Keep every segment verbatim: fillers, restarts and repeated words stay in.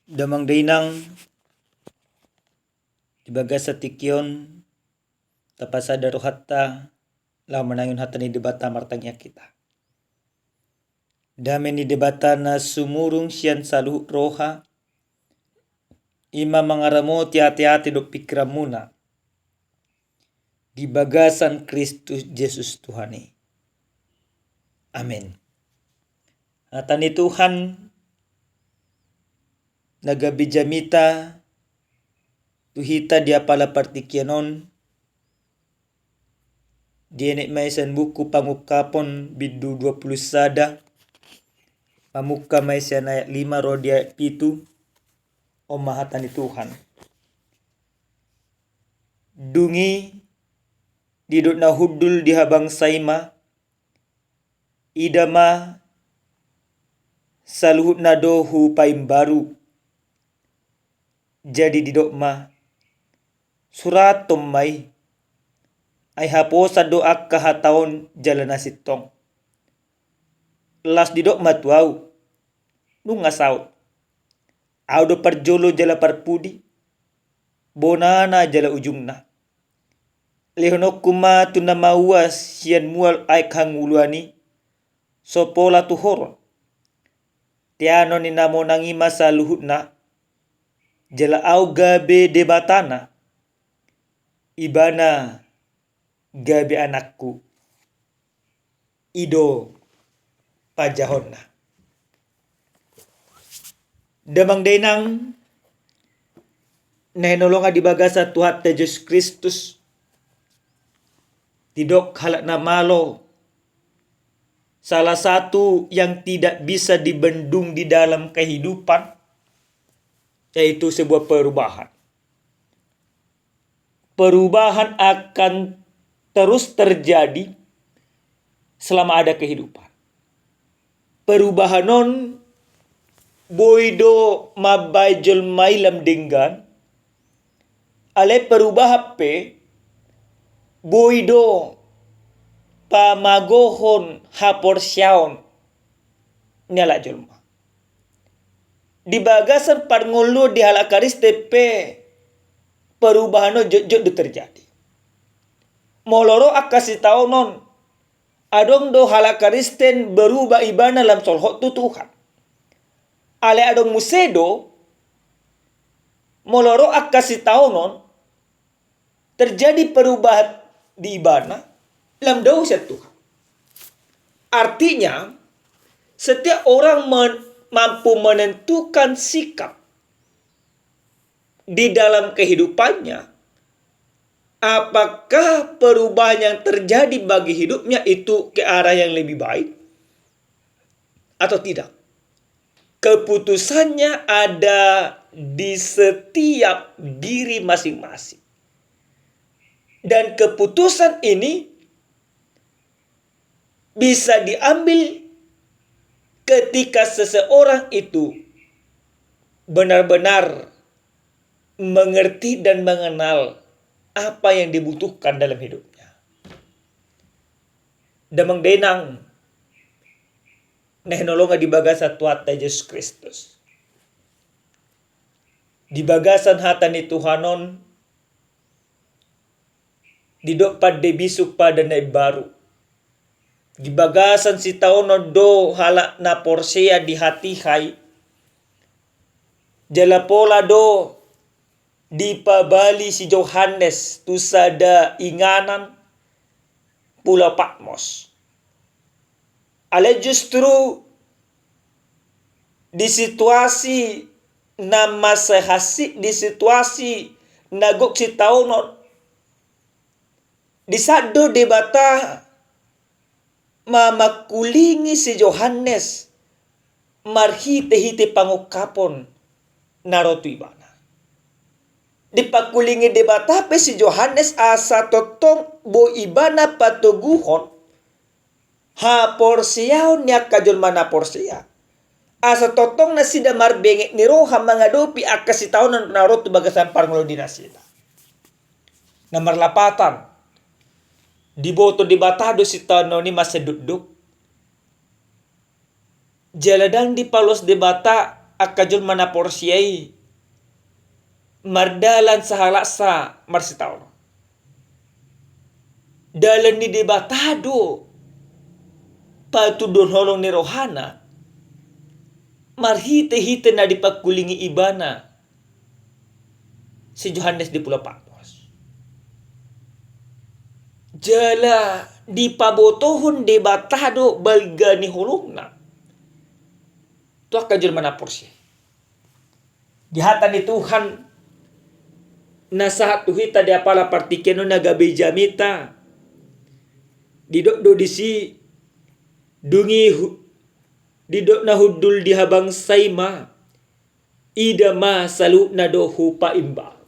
Damang dainang, di bagasan tingki on, tapasada rohanta, laho manangihon hata ni Debata. Martangiang hita. Dame ni Debata na sumurung sian saluhut roha, i ma mangaramoti ateate dohot pingkiranmuna di bagasan Kristus Jesus Tuhan i. Amen. Hata ni Tuhan na gabe jamita tu hita di apala partingkian on, dienet ma i sian buku Pangungkapon bindu dua pulu sada, mamungka ma i sian ayat lima ro di ayat pitu. On ma hata ni Tuhan. Dung i, didok na hundul di habangsa i ma, ida ma, saluhutna do hupaimbaru. Jadi didok ma, surathon ma i, ai haposan do angka hata on jala na sintong. Laos didok ma tu ahu, nunga saut. Ahu do parjolo jala parpudi, bonana jala ujungna. Lehononku ma tu na maua sian mual aek hangoluan i, so pola tu horong. Teanon ni na monang i ma saluhutna, jala ahu gabe Debatana, ibana gabe anakku. I do panjahonna. Damang dainang, na hinaholongan di bagasan Tuhanta Jesus Kristus, didok halak na malo, salah satu yang tidak bisa dibendung di dalam kehidupan, yaitu sebuah perubahan. Perubahan akan terus terjadi selama ada kehidupan. Perubahan on boi do mambahen jolma i lam denggan, alai perubahan pe boi do pamagohon haporseaon ni halak jolma. Di bagasan parngoluon di halak Kristen pe perubahan on jotjot do terjadi. Molo ro angka sitaonon, adong do halak Kristen berubah ibana lam solhot tu Tuhan. Alai adong muse do, molo ro angka sitaonon, terjadi perubahan di ibana, lam dao sian Tuhan. Artinya, setiap orang men-, mampu menentukan sikap di dalam kehidupannya, apakah perubahan yang terjadi bagi hidupnya itu ke arah yang lebih baik atau tidak. Keputusannya ada di setiap diri masing-masing. Dan keputusan ini bisa diambil ketika seseorang itu benar-benar mengerti dan mengenal apa yang dibutuhkan dalam hidupnya. Damang dainang, na hinaholongan di bagasan Tuhanta Jesus Kristus. Di bagasan hata ni Tuhan on, didok pande bisuk pada na imbaru. Di bagasan sitaonon do halak na porsea di hatiha i, jala pola do dipabali si Johannes tu sada inganan Pulau Patmos. Alai justru di situasi na mansai hansit, di situasi na gok sitaonon, di saat do Debata mamangkulingi si Johannes marhite-hite pangungkapon na ro tu ibana. Dipangkulingi Debata pe si Johannes asa tongtong boi ibana patoguhon haporseaon ni angka jolma na porsea. Asa tongtong nasida marbenget ni roha mangadopi angka sitaonon na ro tu bagasan parngoluon ni nasida. Na marlapatan, diboto Debata do sitaonon i mansai dokdok. Jala ndang dipalos Debata angka jolma na porsea i mardalan sahalak sa marsitaonon. Dalan ni Debata do patuduhon holong ni rohana marhite-hite na dipangkulingi ibana si Johannes di Pulau Patmos. Jala dipabotohon Debata do balga ni holongna tu angka jolma na porsea. Di hata ni Tuhan na sahat tu hita di Apala Partingkian on na gabe jamita, didok do disi, dung i hu-, didok na hundul di habangsa i ma, ida ma saluhutna do hupaimbaru.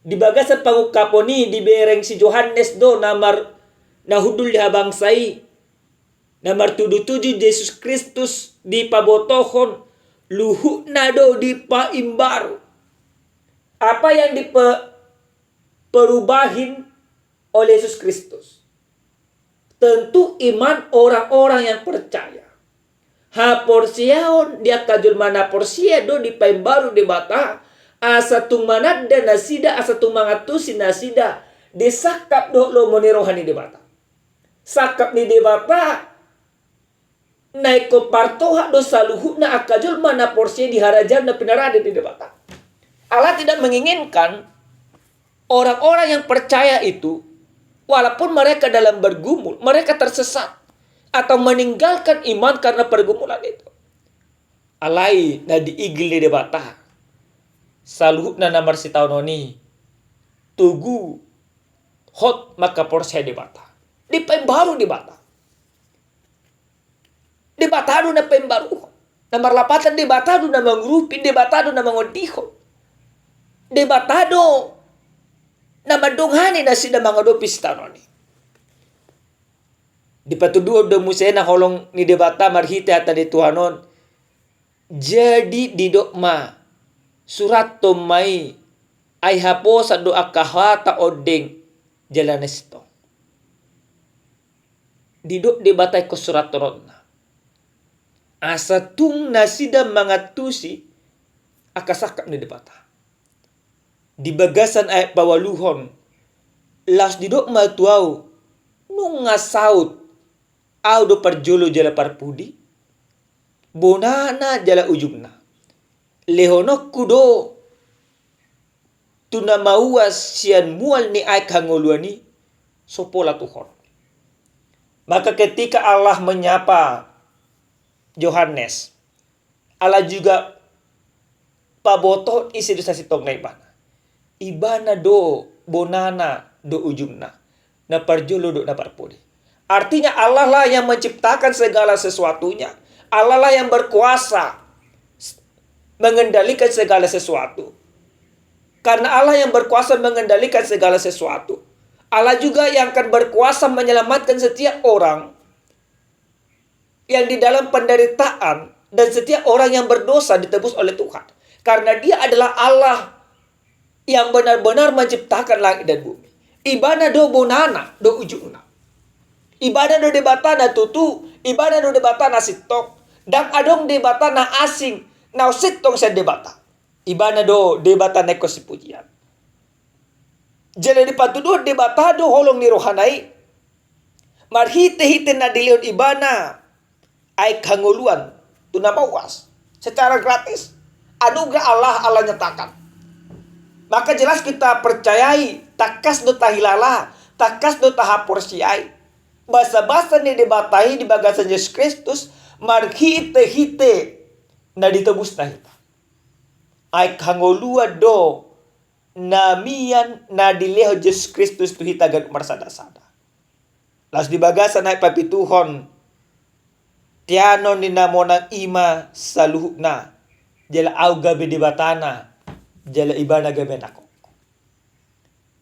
Di bagasan pangungkapon i dibereng si Johannes do na mar-, na hundul di habangsa i, na martudu-tudu Jesus Kristus dipabotohon, luhutna do dipaimbaru. Apa yang dipe-, perubahin oleh Yesus Kristus? Tentu iman orang-orang yang percaya. Haporseaon di angka jolma na porsea do dipaimbaru Debata, asa tung mananda nasida, asa tung mangantusi nasida, disangkap dohot lomo ni roha ni Debata. Sangkap ni Debata na ingkon partohap do saluhutna angka jolma na porsea di harajaon na pinarade ni Debata. Allah tidak menginginkan orang-orang yang percaya itu, walaupun mereka dalam bergumul, mereka tersesat, atau meninggalkan iman karena pergumulan itu. Alai na diigil ni Debata, saluhutna na marsitaonon i togu, hot mangkaporseai Debata. Dipaimbaru Debata. Debata do na paimbaruhon. Na marlapatan Debata do na mangurupi, Debata do na mangondihon. Debata do na mandongani nasida mangadopi sitaonon i. Dipatuduhon do muse na holong ni Debata marhite hata ni Tuhan on. Jadi didok ma, surathon ma i, ai haposan do angka hata ondeng jala na sintong. Didok Debata ingkon surathononna, asa tung nasida mangantusi angka sangkap ni Debata. Di bagasan ayat paualuhon, laos didok ma tu ahu, nunga saut, ahu do parjolo jala parpudi, bonana jala ujungna. Lehononku do tu na mauas sian mual ni aek hangoluan i, so pola tu ho. Maka ketika Allah menyapa Johannes, Allah juga pabotohon ise do sasintongna ibana. Ibana do bonana do ujungna. Na parjolo do na parpudi. Artinya Allah lah yang menciptakan segala sesuatunya. Allah lah yang berkuasa s-, mengendalikan segala sesuatu. Karena Allah yang berkuasa mengendalikan segala sesuatu, Allah juga yang akan berkuasa menyelamatkan setiap orang yang di dalam penderitaan, dan setiap orang yang berdosa ditebus oleh Tuhan. Karena Dia adalah Allah yang benar-benar menciptakan langit dan bumi. Ibana do bonana do ujungna. Ibana do Debata na tutu, Ibana do Debata na sintong. Ndang adong Debata na asing, na sintong sian Debata. Ibana do Debata na ingkon sipujian. Jala dipatuduhon Debata do holong ni rohana i marhite-hite na dilehon Ibana aek hangoluan tu na mauas secara gratis. Anugerah Allah, Allah nyatakan. Maka jelas kita percayai, tangkas do tahilala, tangkas do tahaporseai basa-basa ni Debata i di bagasan Jesus Kristus marhite-hite na ditebusna hita. Aek hangoluan do na mian na dilehon Jesus Kristus tu hita ganup marsada-sada. Laos di bagasan aek papituhon, teanon ni na monang i ma saluhutna, jala ahu gabe Debatana, jala Ibana gabe anakkonku.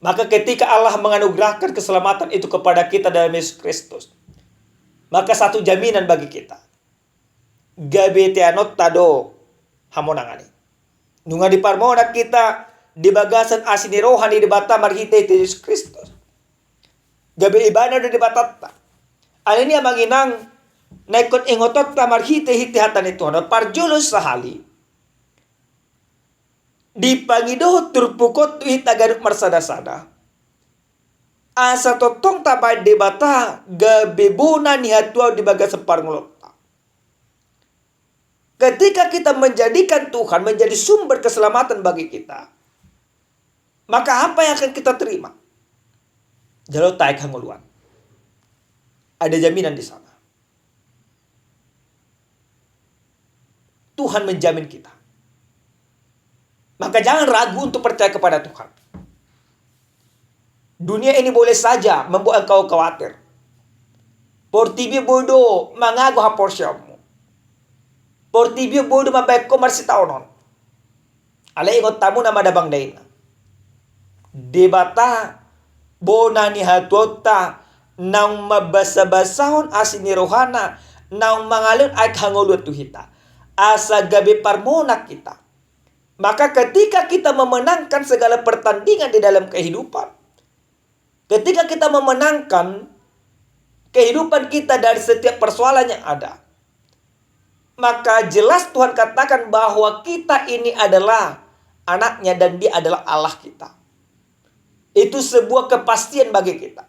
Maka ketika Allah menganugerahkan keselamatan itu kepada kita dalam Yesus Kristus, maka satu jaminan bagi kita. Gabe teanonta do hamonangan i. Nunga diparmonang hita di bagasan asi ni roha ni Debata marhite Jesus Kristus. Gabe Ibana do Debatanta. Alani i, amang inang, na ingkon ingotonta marhite-hite hata ni Tuhan on, parjolo sahali, dipangidohon turpuk on tu hita ganup marsada-sada, asa tongtong tabaen Debata gabe bona ni hatuaon di bagasan parngoluonta. Ketika kita menjadikan Tuhan menjadi sumber keselamatan bagi kita, maka apa yang akan kita terima? Jaloonta aek hangoluan. Ada jaminan di sana. Tuhan menjamin kita. Maka jangan ragu untuk percaya kepada Tuhan. Dunia ini boleh saja membuat engkau khawatir. Portibi on boi do mangago haporseaonmu. Portibi on boi do mambaen ho marsitaonon. Alai ingot hamu na damang dainang, Debata bona ni hatuaonta, naung mambasabasahon asi ni rohana, naung mangalehon aek hangoluan tu hita, asa gabe parmonang hita. Maka ketika kita memenangkan segala pertandingan di dalam kehidupan, ketika kita memenangkan kehidupan kita dari setiap persoalan yang ada, maka jelas Tuhan katakan bahwa kita ini adalah anak-Nya dan Dia adalah Allah kita. Itu sebuah kepastian bagi kita.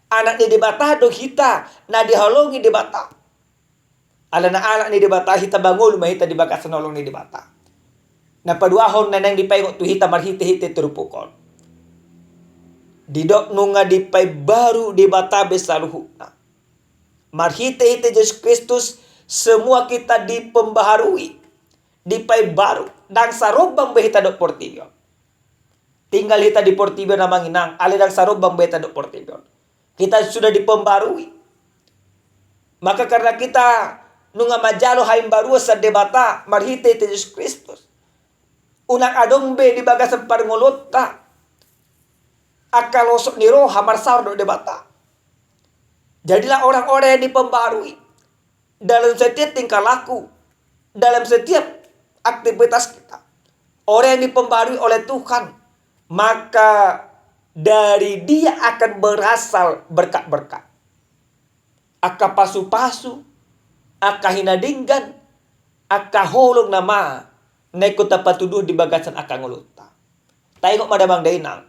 Anak ni Debata do hita, na dihaholongi Debata. Alana anak ni Debata hita, mangolu ma hita di bagasan holong ni Debata. Na paduahon na naeng dipaingot tu hita marhite-hite turpuk on, didok nunga dipaimbaru Debata be saluhutna. Marhite-hite Jesus Kristus, semua kita dipembaharui, dipaimbaru, ndang sarombang be hita dohot portibi on. Tinggal hita di portibi on, amang inang, alai ndang sarombang be hita dohot portibi on. Kita sudah dipembarui. Maka karena kita nunga manjalo haimbaruon sian Debata marhite-hite Jesus Kristus, unang adong be di bagasan parngoluonta angka losok ni roha marsaor dohot Debata. Jadilah orang-orang yang diperbarui dalam setiap tingkah laku, dalam setiap aktivitas kita. Orang yang diperbarui oleh Tuhan, maka dari dia akan berasal berkat-berkat. Angka pasu-pasu, angka hinadenggan, angka holong nama na ingkon tapatuduhon di bagasan angka ngolunta. Taingot ma damang dainang,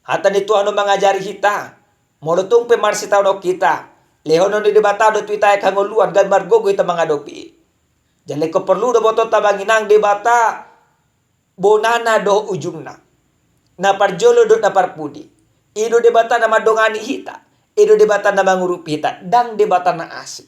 hata ni Tuhan on mangajari hita, molo tung pe marsitaonon hita, lehonon ni Debata do tu hita aek hangoluan, gabe margogo hita mangadopi i. Jala ingkon porlu do botoonta, amang inang, Debata bonana dohot ujungna, na parjolo dohot na parpudi. I do Debata na mandongani hita, i do Debata na mangurupi hita, ndang Debata na asing.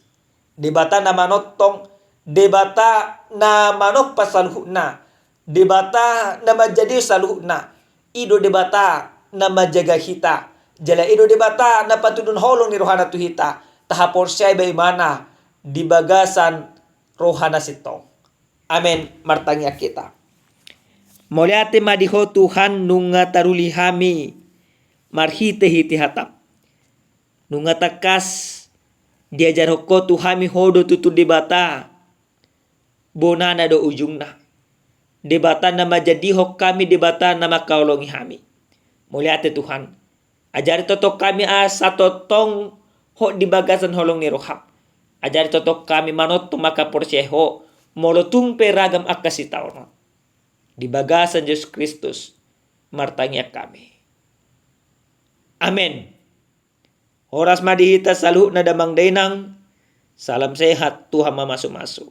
Debata na manongtong, Debata na manompa saluhutna, Debata na manjadihon saluhutna. I do Debata na manjaga hita, jala i do Debata na patuduhon holong ni rohana tu hita, tahaporseai ma ibana di bagasan roha na sintong. Amen. Martangiang hita. Mauliate ma di Ho Tuhan, nunga taruli hami marhitehite hataM. Nunga tangkas diajarhon Ho tu hami, Ho do tutu Debata bonana dohot ujungna, Debata na manjadihon hami, Debata na mangkaholongi hami. Mauliate Tuhan. Ajari tongtong hami asa tongtong hot di bagasan holong ni rohaM. Ajari tongtong hami manongtong mangkaporseai Ho, molo tung pe ragam angka sitaonon. Di bagasan Jesus Kristus martangiang hami. Amen. Horas ma di hita saluhutna damang dainang. Salam sehat, Tuhan mamasu-masu.